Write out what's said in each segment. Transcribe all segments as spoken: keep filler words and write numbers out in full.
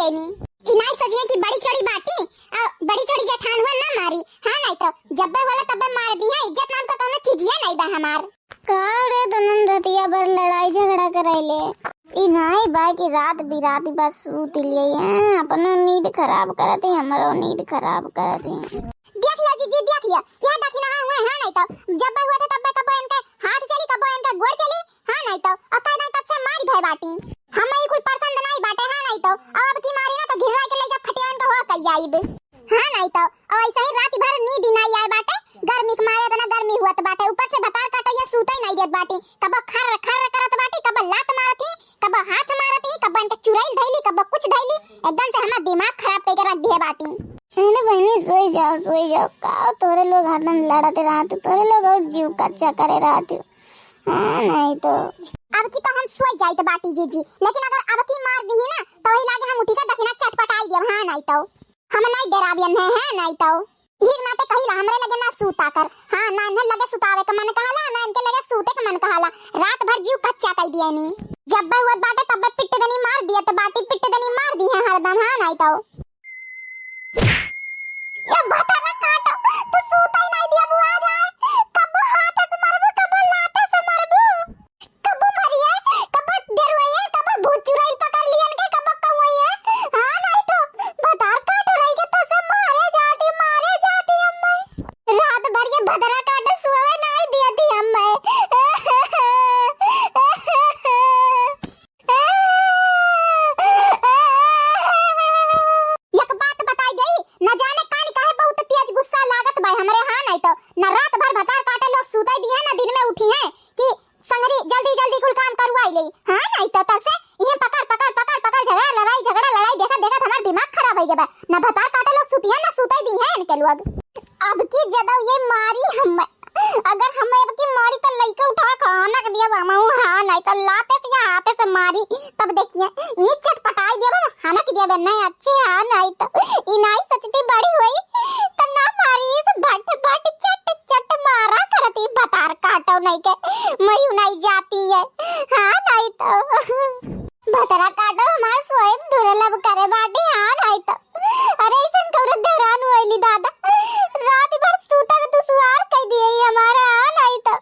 देनी। ई नाई सोचिए कि बड़ी छोड़ी बाटी, आ बड़ी छोड़ी जेठान हुआ ना मारी। हाँ, नाई तो जब्बे बोला तब्बे मार दी है, इज्जत नाम का कौनो चीजिया नाई बा हमार। का रे दुनन रतिया भर लड़ाई झगड़ा करैले? ई नाई बा कि रात बिराती बस सूत लिए हैं, अपनो नींद खराब करत हैं, हमरो नींद खराब करत हैं। देख लिया जीजी, देख लिया, यह देखी ना हुए हैं, नाई तो जब्बे हुए थे तब्बे कब्बो इनके हाथ चली, कब्बो इनके गोड़ चली, हाँ नाई तो, और कह दई तब से मारी भय बाटी। हमें ई कुल पसंद नाई बाटे, हाँ नाई तो, अब की मारी ना तो घिरवा के ले जा खटियान का हो कई आइब। हाँ नाई तो, और ऐसे ही रात भर नींद ही नाई आए बाटे, गर्मी के मारे इतना गर्मी हुआ तो बाटे, ऊपर से भतार काटो ये सूते ही नाई देत बाटी, कब खर्र खर्र करत बाटी, कब लात मारत ही, कब हाथ मारत ही, कब इनके चुड़ैल धैली, कब कुछ धैली, एकदम से हमार दिमाग खराब करके रख दिए बाटी। है ना बहनी, सोई जाओ, सोई जाओ, का तोरे लोग हरदम लड़त रहत, तोरे लोग और जीव कच्चा करे रहत हो। हाँ, नाई तो। अब की तो हम सोई जाइत बाटी जीजी, लेकिन अगर अब की मार दीही ना, तो वही लागे हम उठी के दखिना चटपटाई देब। हाँ, नाई तो। हम नाई डराबियन है, है, नाई तो। हीर नाते कहिला, हमरे लगे ना सूता कर। हाँ, ना इन्हें लगे सुतावे के मन कहाला, ना इनके लगे सूते के मन कहाला। रात भर जीव कच्चा कई दिए नी। जब्बे हुआ बाटे तब्बे पिट देनी मार दिए, तो बाटी पिट देनी मार दी है हरदम। हाँ, नाई तो। ये भतारा काटो, तू सूता ही नाई दिया बुआ जाए। कबो हाथ से मरबू, कबो लाते से मरबू। कबो मरिए, कबो डेरवाइए, कबो भूत चुड़ैल पकड़ लियन के, कबो कौआइए। हाँ, नाई तो भतार काटो रही के तो से मारे जाती, मारे जाती अम्मा। रात भर ये भतारा काटो सोवे नाई दिया थी अम्मा। एक बात बताई गई, न जाने कान काहे बहुत तेज गुस्सा लागत बा हमरे। हाँ, नाई तो न रात भर भतार काटे लोग सूते दिए, न दिन में उठी हैं कि संगरी जल्दी जल्दी कुल काम करवाई ले। हाँ, नाई तो तब से इहे पकड़, पकड़, पकड़, पकड़, झगड़ा, लड़ाई, झगड़ा, लड़ाई, देखा, देखा, हमार दिमाग खराब हो गया बा। न भतार काटे लोग सुतिया, न सुते दी है इनके लोग। अब की जदव ये मारी हम, अगर हम अब की मारी तो लइका उठा के आनक दिया बा, मऊ, हाँ, नाई तो लाते से या हाथे से मारी, तब देखिए, ये चटपटाई दिया बा, हनक दिया बा, नहीं अच्छे, हाँ, नाई तो, ई नाई सचती बड़ी हुई, तो ना मारी, इस भट, भट, चट, चट मारा करती, भतार काटो नहीं के, मरी नहीं जाती है। हाँ, नाई तो। भतरा काटो हमार सोए दुर्लभ करे बाटी, हाँ, नाई तो। अरे, ऐसन कौन देवरान होइली दादा? रात भर सूता में दुसवार कई दिए ही हमारे, हाँ, नाई तो।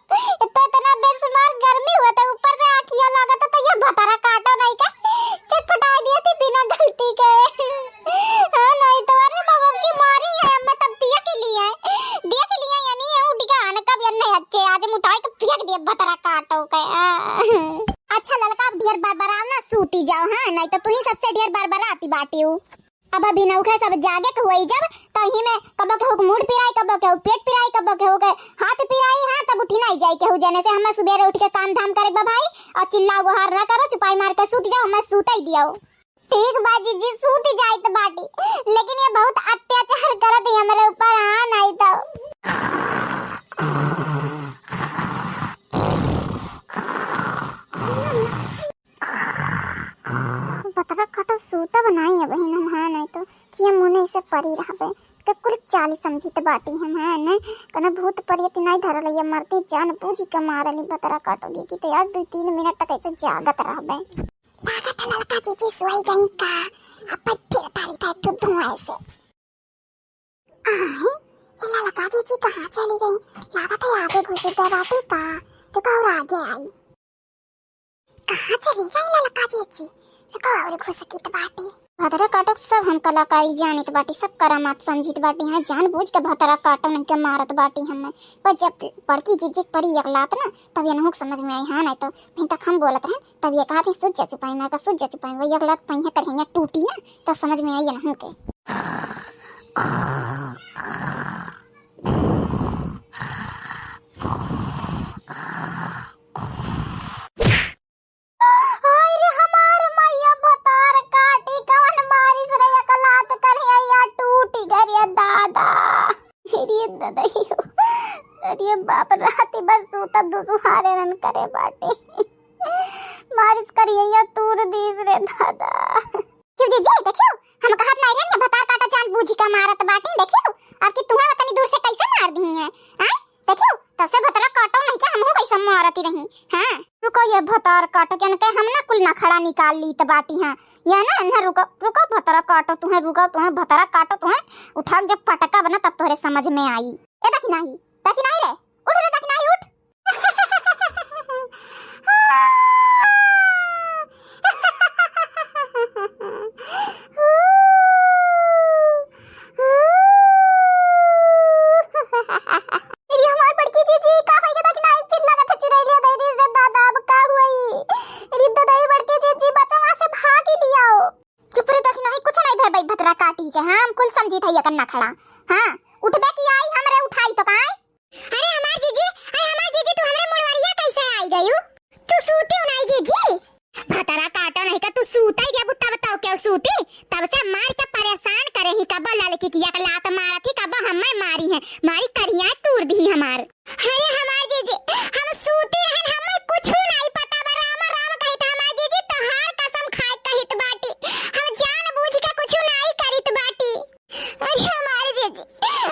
इतना, इतना बेसुमार गर्मी हुआ था, ऊपर से आँखिया लागत था, तो ये भतरा काटो नहीं के। चटपटाई दिए थी बिना गलती के। हाँ, नाई तो, अरे बाबा की मारी है, मैं तब दिया के लिए आए। दिया के लिए यानी ये उठ के आने का भी नहीं अच्छे, आज हम उठाए तो फेंक दिए भतरा काटो के। आ। अच्छा ललका, अब ढेर बरबराव ना, सूती जाओ, हाँ, नहीं तो तू ही सबसे ढेर बरबराती बाटी हूँ। अब अभी नौखे सब जागे के हुई जब, तो ही में कबो केहू के मूड़ पिराई, कबो केहू के पेट पिराई, कबो केहू के हाथ पिराई, हाँ, तब उठी नहीं जाई केहू जने से। हमें सुबेरे उठ के काम धाम करे के बा भाई, और चिल्ला गुहार ना करो, चुपाई मार के सूत जाओ, हमें सूते ही दियो। ठीक बा जीजी, सूत जाइत बाटी, लेकिन ये बहुत अत्याचार करत ही हमरे ऊपर, हाँ, नहीं तो। भतरा काटो सूता बनाई है बहिन हम, हाँ, नहीं तो किया मुने इसे परी रहबे। के कुल चाली समझित बाटी हम, हाँ, ने कने भूत परियत नहीं धरल है, मरते जान बूझी के मारली भतरा काटो, देखी तो आज दो तीन मिनट तक ऐसे जागत रहबे। लागत है ललका जीजी सोई गई का, अपन फिर तारी बैठू धुआं से। आही, ए ललका जीजी कहाँ चली गई? लागत है आगे घुस गए बाटी का, तो का और आगे आई। कहाँ चली गई ललका जीजी? तो का और घुस की तो बाटी। भतरा काटो सब हम कलाकारी जानित बाटी, सब करामात समझित बाटी, हाँ, जानबूझ के भतरा काटो नहीं के मारत बाटी हमें। पर जब बड़की जीजी पड़ी एक लात ना, तब ये नहुक समझ में आई, हाँ, नहीं तो नहीं तक हम बोलत रहन, तब ये कहा थी, "सुज्जा चुपाई मार का, सुज्जा चुपाई," वही अगला पहिया करहिया टूटी ना, तब समझ में आई इनहू के। हाय रे हमार मैया, भतार काटी कवन मारिस रे, एक लात करहिया टूटी गए रे दादा। रे ददैयो, अरे बाप, राती भर सूतत दुसुहारे रन करे बाटे। मारिस करिया तूर दीस रे दादा। क्यों जीजी, देखियो, हम कहत नाई रहन कि भतार काटा जान बूझी का मारत बाटी, देखियो, अब की तुम्हें तनी दूर से कैसे मार दी है, हैं? देखियो, तब से भतार काटो नहीं के हमहू कैसे मारती रही, हैं? रुको, ये भतार काटो के इनके हम ना कुल अखड़ा निकाल लीत बाटी हैं। या ना, ना, रुको, रुको, भतरा काटो तुहैं, रुको तुहैं, भतरा काटो तुहैं। उठा के जब पटकब ना, तब तोहरे समझ में आई। ए, दखिनाही, दखिनाही रे, उठ रे, दखिनाही, उठ। अरे हमार बड़की जीजी, का होई गे दखिनाही, फिर लागत है चुड़ैलिया दे दिस रे दादा, अब का होई? अरे दादा, बड़की जीजी, बचवा से भागी लियाओ। चुप रे दखिनाही, कुछ नहीं भय भाई भतरा काटी के, हाँ, हम कुल समझी था ये करना खड़ा। हाँ, उठबे की आई, हमरे उठाई तो काई? अरे हमार जीजी, अरे हमार जीजी, तू हमरे मुड़वरिया कैसे आई गयू? तू सूती हो नाई जीजी? भतरा काटा नहीं का, तू सूता ही जब तब तो क्यों सूती? तब से मार के परेशान करे ही, कबो ललकी की एक लात मारत ही, कबो हमें मारी है, मारी करिया तूर दी हमार। अरे हमार जीजी, हम सूती रहन, हमें कुछ नहीं पता बा, राम राम कहित हमार जीजी, तोहार कसम खाए कहित बाटी, हम जानबूझ के कुछ नहीं करित बाटी। अरे हमार जीजी,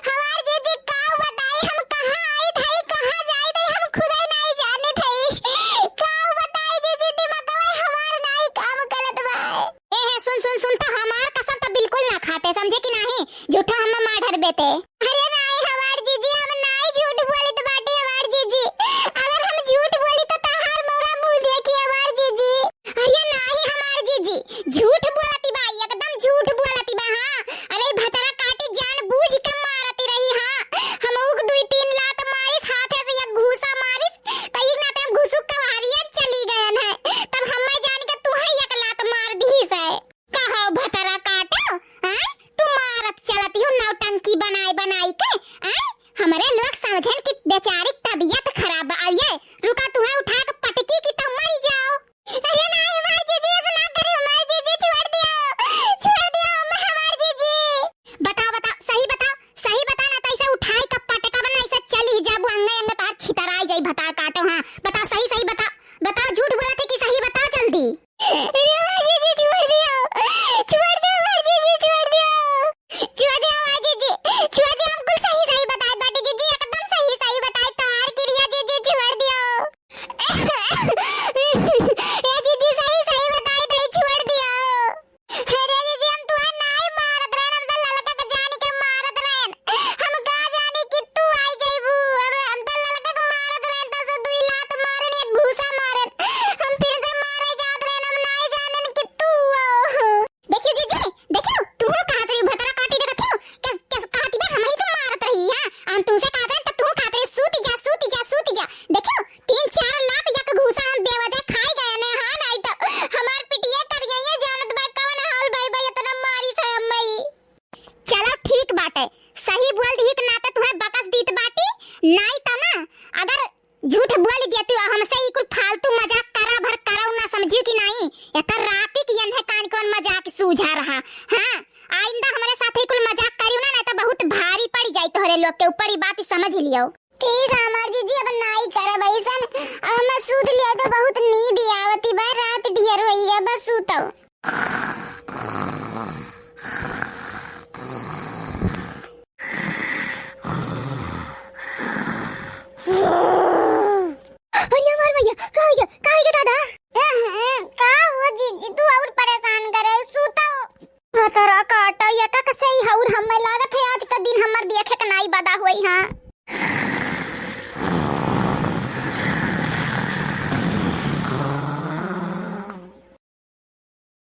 हमार जीजी, का बताई, हम कहाँ आई थई, कहाँ जाई थई, हम खुदे नहीं जाने थई। का बताई जीजी, दिमागवा हमार नहीं काम करत बा। ए हे, सुन, सुन, सुन, तो हमार कसम तो बिल्कुल ना खाते, समझे कि नहीं? झूठा हम मार डरबे ते। अरे नहीं, हमार जीजी, हम नहीं झूठ बोलित बाटी, हमार जीजी। अगर हम झूठ बोली तो तहार मोरा मुंह देखी, हमार जीजी। अरे नाही हमार जीजी, झूठ बोलती बा, एकदम झूठ बोलती बा। हाँ, अरे भतरा काटी जानबूझ के मारती रही। हाँ, हम उक दुई तीन लात मारिस, हाथे से एक घूसा मारिस, त ई नाते हम घुसुक के बाहरिया चली गयन है। तब हमें जान के तुहे एक लात मार दीस है। कहो भतरा काटो, हैं? तू मारत चलती हो नौटंकी बनाई बनाई के, हैं? हमरे लोग समझन कि बेचारी तबीयत खराब बा। अरे रुका, तुहे उठा के पटकी की तो मरी जाओ। अरे नहीं, हमार जीजी, ऐसे ना करी, हमार जीजी, छोड़ दियो, छोड़ दियो, हम, हमार जीजी। बताओ, बताओ, सही बताओ, सही बताओ ना, तो ऐसे उठाई का पटका बना, ऐसे चली जाबू, अंगे अंगे तोहार छितराई जाई, भतार काटो। हाँ, बताओ, सही, सही बताओ, बताओ, झूठ बोलत है कि सही बताओ जल्दी। अरे हमार जीजी, छोड़ दियो, छोड़ दियो, हमार जीजी, छोड़ दियो, छोड़ दियो, हमार जीजी, छोड़ दियो, हम कुल सही, सही बताए बाटी जीजी, एकदम सही, सही बताए, तोहार किरिया जीजी, छोड़ दियो। ए जीजी, सही सही बताई, तई छोड़ दियो। अरे जीजी, हम तुहे नाई मारत रहन, हम तो ललका के जानी के मारत रहन। हम का जानी कि तू आई जइबू। अब हम तो ललका के मारत रहन, तो से दुई लात मारन, एक घूसा मारन। हम फिर से मारे जात रहन, हम नाई जानन कि तू हो। देखियो जीजी, देखियो, तू हो कहाँ से भतरा काटी देखत हो? कस, कस कहती बे, हम ही के मारत रही, हाँ? हम तुमसे कहत रहन, तो तू कहत रही, "सूत जा, सूत जा, सूत जा।" देखियो, तीन चार लात एक घूसा हम बेवजह खाई गए ने, हाँ, नहीं तो हमार पिटिया कर गई है, जानत बा कवन हाल भाई, भाई इतना मारी से हम्मई। चलो ठीक बाटे, सही बोल दी के नाते तुहे बकस दीत बाटी, नहीं तो ना, अगर झूठ बोल दिया तू, हमसे ई कुल फालतू मजाक करा भर करौ ना, समझियो कि नहीं? एकर राती की यन्हे कान कौन मजाक सूझा रहा, हाँ, आइंदा हमरे साथ ई कुल मजाक करियो ना, नहीं तो बहुत भारी पड़ी जाई तोहरे लोग के ऊपर, ई बात समझ लियो। ठीक है हमार जीजी, अब नाई करब ऐसन। अब हम सूत लिया तो बहुत नींद आवती बा, रात ढेर होई गया, बस सूतो। अरे हमार भैया, का हो गया, का हो गया दादा? का हो जीजी, तू और परेशान करे, सूतो। भतरा काटा, ये का कसई हौर हमें लागत है आज का दिन हमर देखे के नाई बदा होई, हाँ।